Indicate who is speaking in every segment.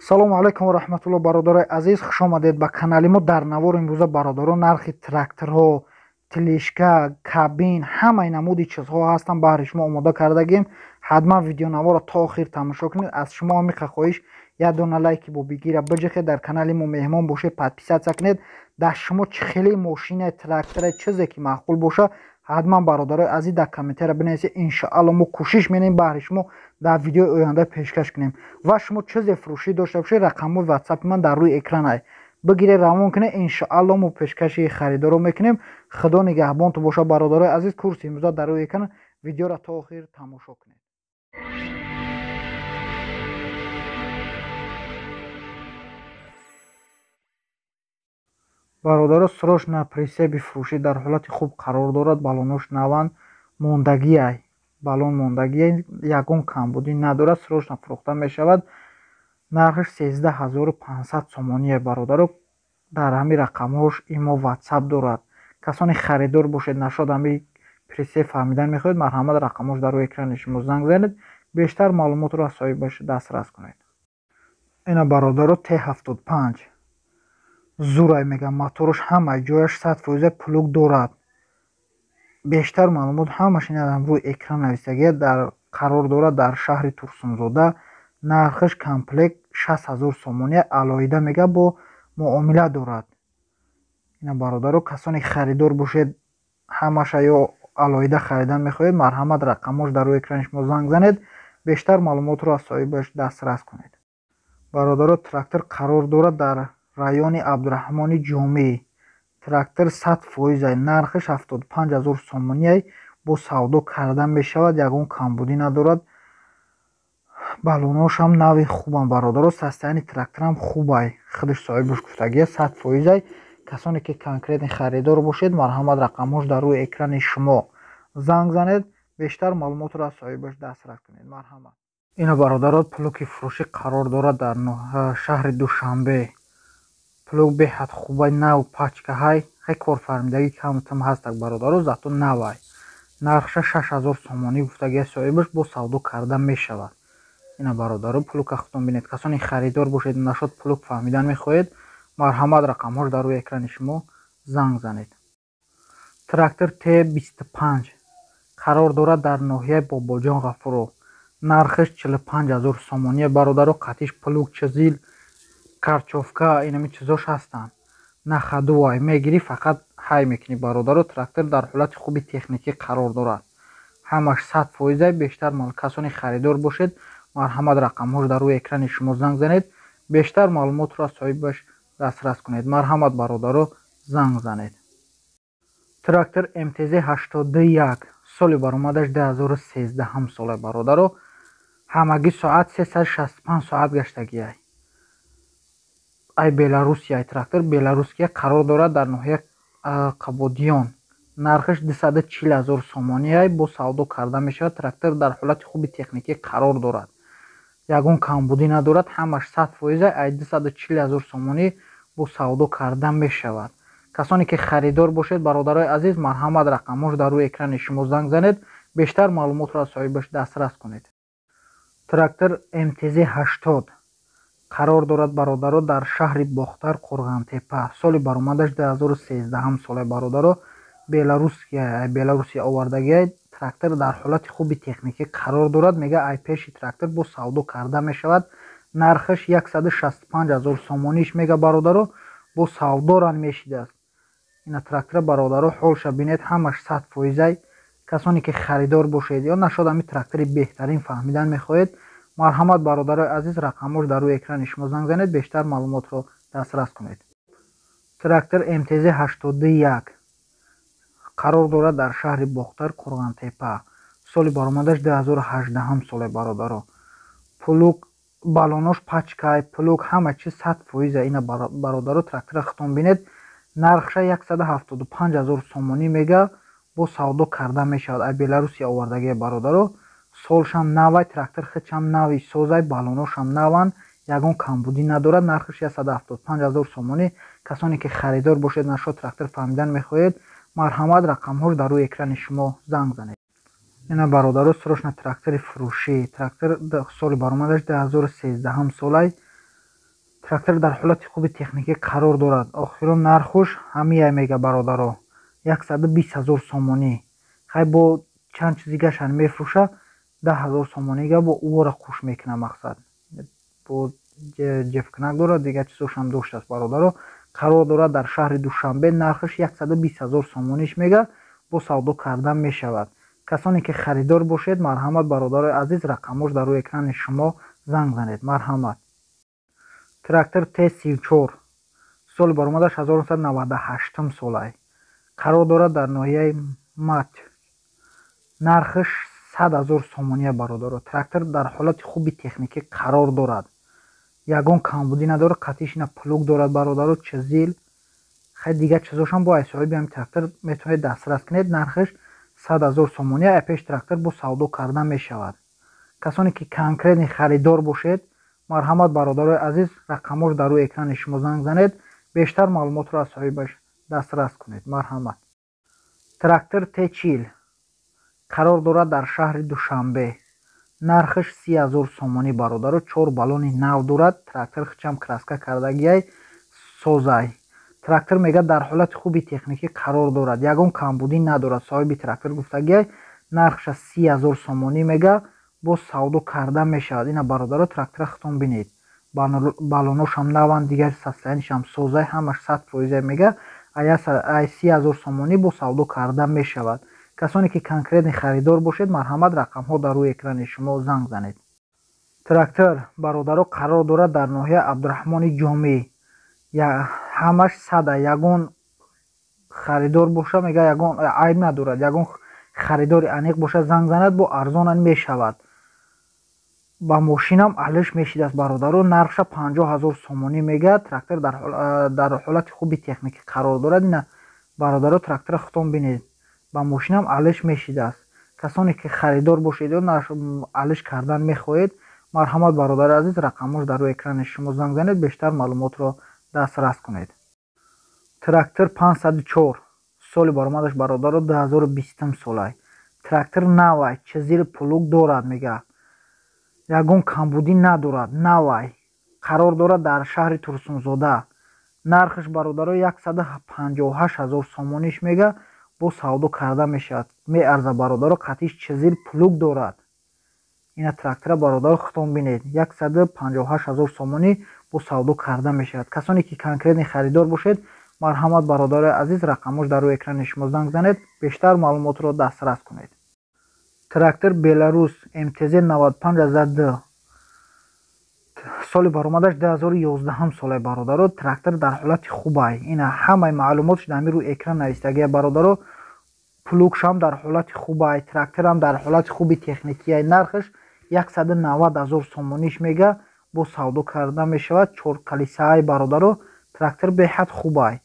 Speaker 1: Салому алайкум ва раҳматуллоҳ, бародарои азиз, хуш омадед ба канали мо. Дар навор имрӯза, бародарон, нархи тракторҳо, тележка, кабин, ҳамаи намуди чизҳо ҳастанд, баҳри шумо омода кардагим. Ҳатман видеонаворро то охир тамошо кунед. Аз шумо ҳамиқа хоҳиш, як дона лайки бо бигира биҷихед, дар канали мо меҳмон бошед, подписаться кунед. Дар шумо чӣ хеле мошина, трактора, чизе ки маъқул боша, ҳатман, бародарои азиз, дар комментария бинависед. Иншоалло, мо кӯшиш менем, баҳри шумо дар видеои оянда пешкаш кунем. Ва шумо чизе фурӯшӣ дошта бошед, рақамҳои ватсапи ман дар рӯи экран ай, бигиред, равон кунед. Иншоалло, мо пешкаши харидоро мекунем. Худо нигаҳбонтон бошад, бародарои азиз. Курси имрӯза дар рӯи экран, видеоро то охир тамошо кунед. Бародаро, срочно прицеп и фурӯшӣ дар ҳолати хуб қарор дорад. Балонош наванд, мондагиай, балон мондагиай, ягон камбудӣ надорад. Срочно фурӯхта мешавад. Нархаш 13 500 сомоние, бародаро. Дар ҳамин рақамҳош имо, ватсап дорад. Касоне харидор бошед, нашод ҳами прицеп фаҳмидан мехоҳед, марҳамат, рақамҳош дар рӯи экрани шумо, занг занед, бештар маълумотро аз соҳибаш дастрас кунед. Ина, бародаро, Т75 зурай мегам, моторош ҳамаи ҷояш 100%, плуг дорад. Бештар маълумот ҳамаш ина рӯи экран нависагия. Дар қарор дорад дар шаҳри Турсунзода. Нархаш комплект 60 000 сомония, алоҳида мега бо муомила дорад. Ина, бародаро, касоне харидор бошед, ҳамаша ё алоҳида харидан мехоҳед, марҳамат, рақамҳош дар рӯи экрани шумо, занг занед, бештар маълумотро аз соҳибаш дастрас кунед. Бародаро, трактор қарор дорад дар райони Абдураҳмони Ҷомӣ. Трактор 100%, нархаш 75 000 сомониай, бо савдо карда мешавад, ягон камбудӣ надорад. Балоношам нави хубам, бародаро, состояние тракторам хубай, худаш соҳибаш гуфтагия, 100%. Касоне ки конкретный харидор бошед, марҳамат, рақамҳош дар рӯи экрани шумо, занг занед, бештар маълумотро аз соҳибаш дастрас кунед. Марҳамат. Ина, бародаро, плуг и фурӯшӣ қарор дорад дар шаҳри Душанбе. Плуг беҳад хубай, нав, пачкаҳай, хе корфармидагӣ камтам ҳастак, бародаро, зато навай. Нархша 6000 сомонӣ гуфтагия соҳибаш, бо савдо карда мешавад. Ина, бародаро, плуг а худтон бинед. Касоне харидор бошед, нашод плуг фаҳмидан мехоҳед, марҳамат, рақамҳош дар рӯи экрани шумо, занг занед. Трактор Т25 қарор дорад дар ноҳияи Бобоҷон Ғафуров. Нархаш 45 000 сомоние, бародаро. Қатиш плуг, чизил, корчовка, инами чизош ҳастанд. На ходу вай мегирӣ, фақат ҳай мекунӣ, бародаро. Трактор дар ҳолати хуби техникӣ қарор дорад, ҳамаш 100%. Бештар касоне харидор бошед, марҳамат, рақамҳош дар рӯи экрани шумо, занг занед, бештар маълумотро аз соҳибаш дастрас кунед. Марҳамат, бародаро, занг занед. Трактор МТЗ 81, соли баромадаш 2013 сола, бародаро. Ҳамагӣ соат 365 соат гаштагиай. Ай Беларусия, трактор беларуския, қарор дорад дар ноҳияи Қабодиён. Нархаш 240 000 сомониай, бо савдо карда мешавад. Трактор дар ҳолати хуби техникӣ қарор дорад, ягон камбудӣ надорад, ҳамаш 100%. Ай 240 000 сомонӣ бо савдо карда мешавад. Касоне ки харидор бошед, бародарои азиз, марҳамат, рақамҳош дар рӯи экрани шумо, занг занед, бештар маълумотро аз соҳибаш дастрас кунед. Трактор МТЗ 80 қарор дорад, бародаро, дар шаҳри Бохтар, Қурғантепа. Соли баромадаш 2013 сола, бародаро. Беларусия овардагиай. Трактор дар ҳолати хуби техникӣ қарор дорад. Мега, ай пеши трактор бо савдо карда мешавад. Нархаш 165 000 сомониш мега, бародаро, бо савдоран мешидааст. Ина трактора, бародаро, ҳолша бинед, ҳамаш 100%. Касоне ки харидор бошед ё нашод ҳами трактори беҳтарин фаҳмидан мехоҳед, марҳамат, бародарои азиз, рақамҳош дар рӯи экрани шумо, занг занед, бештар маълумотро дастрас кунед. Трактор МТЗ 81 қарор дорад дар шаҳри Бохтар, Қурғантепа. Соли баромадаш 2018 соле, бародаро. Плуг, балонош пачкай, плуг, ҳама чиз 100%. Ина, бародаро, трактора худтон бинед. Нархша 175 000 сомонӣ мега, бо савдо карда мешавад. Ай Беларусия овардагия, бародаро. Солшам навай, трактор худшам нави созай, балоношам наванд, ягон камбудӣ надорад. Нархаш 175 000 сомонӣ. Касоне ки харидор бошед, нашод трактор фаҳмидан мехоҳед, марҳамат, рақамҳош дар рӯи экрани шумо, занг занед. Ина, бародаро, срочно трактори фурӯшӣ. Трактор соли баромадаш 2013 солай. Трактор дар ҳолати хуби техникӣ қарор дорад. Охирон нархуш ҳамияй мега, бародаро, 120 000 сомонӣ. Хай, бо чанд чизи гашан мефурӯша, 10 000 сомонига бо ӯро хуш мекуна. Мақсад, бо ҷефкунак дорад, дигар чизошам доштааст, бародаро. Қарор дорад дар шаҳри Душанбе. Нархаш 120 000 сомониш мега, бо савдо кардан мешавад. Касоне ки харидор бошед, марҳамат, бародарои азиз, рақамҳош дар рӯи экрани шумо, занг занед, марҳамат. Трактор Т34, соли баромадаш 1998 солай, қарор дорад дар ноҳияи Мат. Нархаш 100 000 сомония, бародаро. Трактор дар ҳолати хуби техникӣ қарор дорад, ягон камбудӣ надорад. Қатишина плуг дорад, бародаро, чизил, хай, дигар чизошам бо соҳиби ҳами трактор метавонед дастрас кунед. Нархаш 100 000 сомония. Пеш трактор бо савдо карда мешавад. Касоне ки конкретный харидор бошед, марҳамат, бародарои азиз, рақамҳош дар рӯи экрани шумо, занг занед, бештар маълумотро аз соҳибаш дастрас кунед, марҳамат. Трактор Т40 қарор дорад дар шаҳри Душанбе. Нархаш 30 000 сомонӣ, бародаро. Чор баллони нав дорад трактор, хичам краска кардагиай, созай. Трактор, мега, дар ҳолати хуби техникӣ қарор дорад, ягон камбудӣ надорад, соҳиби трактор гуфтагиай. Нархша 30 000 сомонӣ мега, боз савдо карда мешавад. Ина, бародаро, трактора хитон бинед, баллоношам наванд, дигар состояние шам созай, ҳамаш 100%-а мега. Ай 30 000 сомонӣ бо савдо карда мешавад. Касоне ки конкретный харидор бошед, марҳамат, рақамҳо дар рӯи экрани шумо, занг занед. Трактор, бародаро, қарор дорад дар ноҳияи Абдураҳмони Ҷомӣ. Ҳамаш сада. Ягон харидор боша, мега, ягон айб надорад. Ягон харидори аниқ боша, занг занад, бо арзонан мешавад. Ба мошинам алиш мешидааст, бародаро. Нархша 50 000 сомонӣ мега. Трактор дар ҳолати хуби техникӣ қарор дорад. Ина, бародаро, трактора худтон бинед, ба мошинам алиш мешидааст. Касоне ки харидор бошед ё алиш кардан мехоҳед, марҳамат, бародари азиз, рақамҳош дар рӯи экрани шумо, занг занед, бештар маълумотро дастрас кунед. Трактор 504, соли баромадаш, бародаро, 2020 солай. Трактор навай, чизили, плуг дорад, мега, ягон камбудӣ надорад, навай. Қарор дорад дар шаҳри Турсунзода. Нархаш, бародаро, 158 000 сомониш мега, бо савдо карда мешавад. Меарза, бародаро. Қатиш чизил, плуг дорад. Ина трактора, бародаро, худтон бинед, 158 000 сомонӣ, бо савдо карда мешавад. Касоне ки конкретный харидор бошед, марҳамат, бародарои азиз, рақамҳош дар рӯи экрани шумо, занг занед, бештар маълумотро дастрас кунед. Трактор Беларус МТЗ 95 д, соли баромадаш 2011 соле, бародаро. Трактор дар ҳолати хубай. Ина ҳамаи маълумотш дар ҳамин рӯи экран навистагия, бародаро. Плугшам дар ҳолати хубай, тракторам дар ҳолати хуби техникия. Нархаш 190 000 сомониш мега, бо савдо карда мешавад. Чоркалисаай, бародаро, трактор беҳад хубай,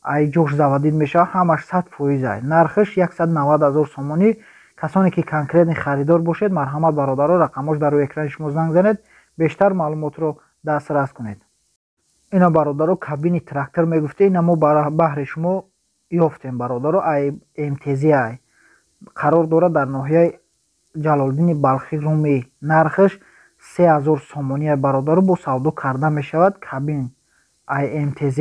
Speaker 1: ай ҷош заводить мешавад, ҳамаш 100%-ай. Нархаш 190 000 сомонӣ. Касоне ки конкретный харидор бошед, марҳамат, бародаро, рақамҳош дар рӯи экрани шумо, занг занед, бештар маълумотро дастрас кунед. Ина, бародаро, кабини трактор мегуфте, ина мо баҳри шумо ёфтем, бародаро. Ай МТЗ ай, қарор дорад дар ноҳияи Ҷалолиддини Балхӣ, Румӣ. Нархаш 3000 сомония, бародаро, бо савдо карда мешавад. Кабин ай МТЗ.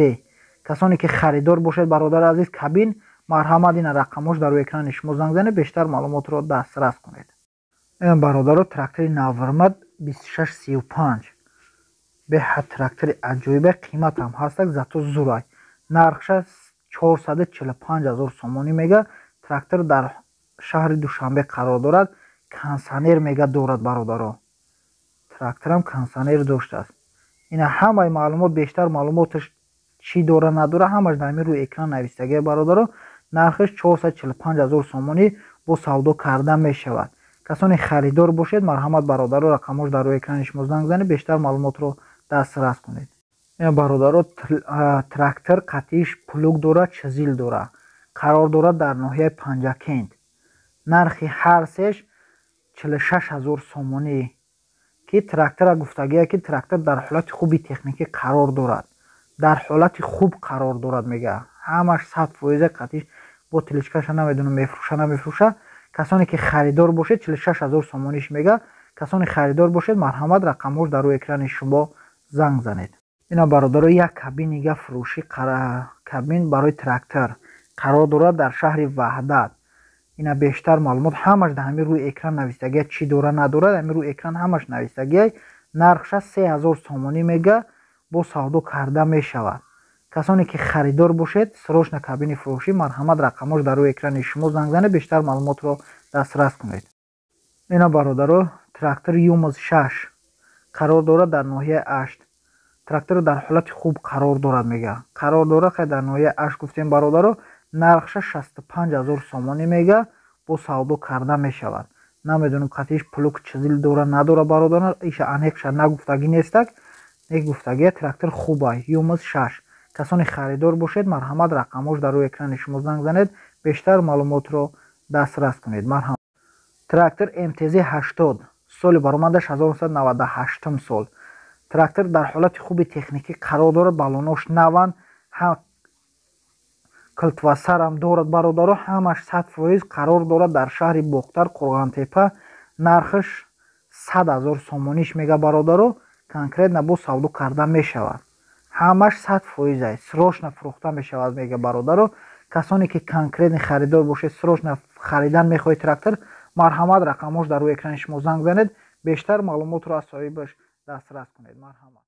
Speaker 1: Касоне ки харидор бошед, бародари азиз, кабин, марҳамат, ина рақамҳош дар рӯи экрани шумо, занг занед, бештар маълумотро дастрас кунед. Бародаро, трактори Наврмад 2635 беҳад трактори аҷоибе, қиматам ҳастак, зато зурай. Нархша 445 000 сомонӣ мега. Трактор дар шаҳри Душанбе қарор дорад. Кондитсионер, мега, дорад, бародаро. Тракторам кондитсионер доштааст. Ина ҳамаи маълумот, бештар маълумоташ чӣ дора, надора, ҳамаш дар ҳамин рӯи экран навистагия, бародаро. Нархаш 445 000 сомонӣ, бо савдо карда мешавад. Касоне харидор бошед, марҳамат, бародаро, рақамҳош дар рӯи экрани шумо, занг занед, бештар маълумотро дастрас кунед. Бародаро, трактор қатиш плуг дорад, чизил дорад. Қарор дорад дар ноҳияи Панҷакент. Нархи ҳар сеш 46 000 сомонӣ. Ки трактора гуфтагия, ки трактор дар ҳолати хуби техникӣ қарор дорад, дар ҳолати хуб қарор дорад, мега, ҳамаш 100%-а. Қатиш бо тележка ша намедонам, мефурӯша, намефурӯша. Касоне ки харидор бошед, 46 000 сомониш мега. Касоне харидор бошед, марҳамат, рақамҳош дар рӯи экрани шумо, занг занед. Ина, бародаро, як кабинига фурӯшӣ, кабин барои трактор қарор дорад дар шаҳри Ваҳдат. Ина, бештар маълумот ҳамаш дар ҳамин рӯи экран навистагия. Чӣ дора, надорад, ҳамин рӯи экран ҳамаш навистагия. Нархша 3000 сомонӣ мега, бо савдо карда мешавад. Касоне ки харидор бошед, срочно кабини фурӯшӣ, марҳамат, рақамош дар рӯи экрани шумо, занг занед, бештар маълумотро дастрас кунед. Ина, бародаро, трактор ЮМЗ 6 қарор дорад дар ноҳияи Ашт. Трактор дар ҳолати хуб қарор дорад, мега. Қарор дорад, хай, дар ноҳияи Ашт гуфтем, бародаро. Нархша 65 000 сомонӣ мега, бо савдо карда мешавад. Намедонам, қатиш плуг чизил дора, надора, бародаро, иша анеқша нагуфтагӣ нестак. Не, гуфтагия, трактор хуба, ЮМЗ 6. Касоне харидор бошед, марҳамат, рақамҳош дар рӯи экрани шумо, занг занед, бештар маълумотро дастрас кунед. Марҳамат. Трактор МТЗ 80, соли баромадаш 1998 сол. Трактор дар ҳолати хуби техникӣ қарор дорад, балонош наванд, килтвасарам дорад, бародаро, ҳамаш 100%. Қарор дорад дар шаҳри Бохтар, Қурғантепа. Нархаш 100 000 сомониш мега, бародаро, конкретно бо савдо карда мешавад. Ҳамаш 100%-ай, срочно фурӯхта мешавад, мега, бародаро. Касоне ки конкретный харидор бошед, срочно харидан мехоҳед трактор, марҳамат, рақамҳош дар рӯи экрани шумо, занг занед, бештар маълумотро аз соҳибаш дастрас кунед. Марҳамат.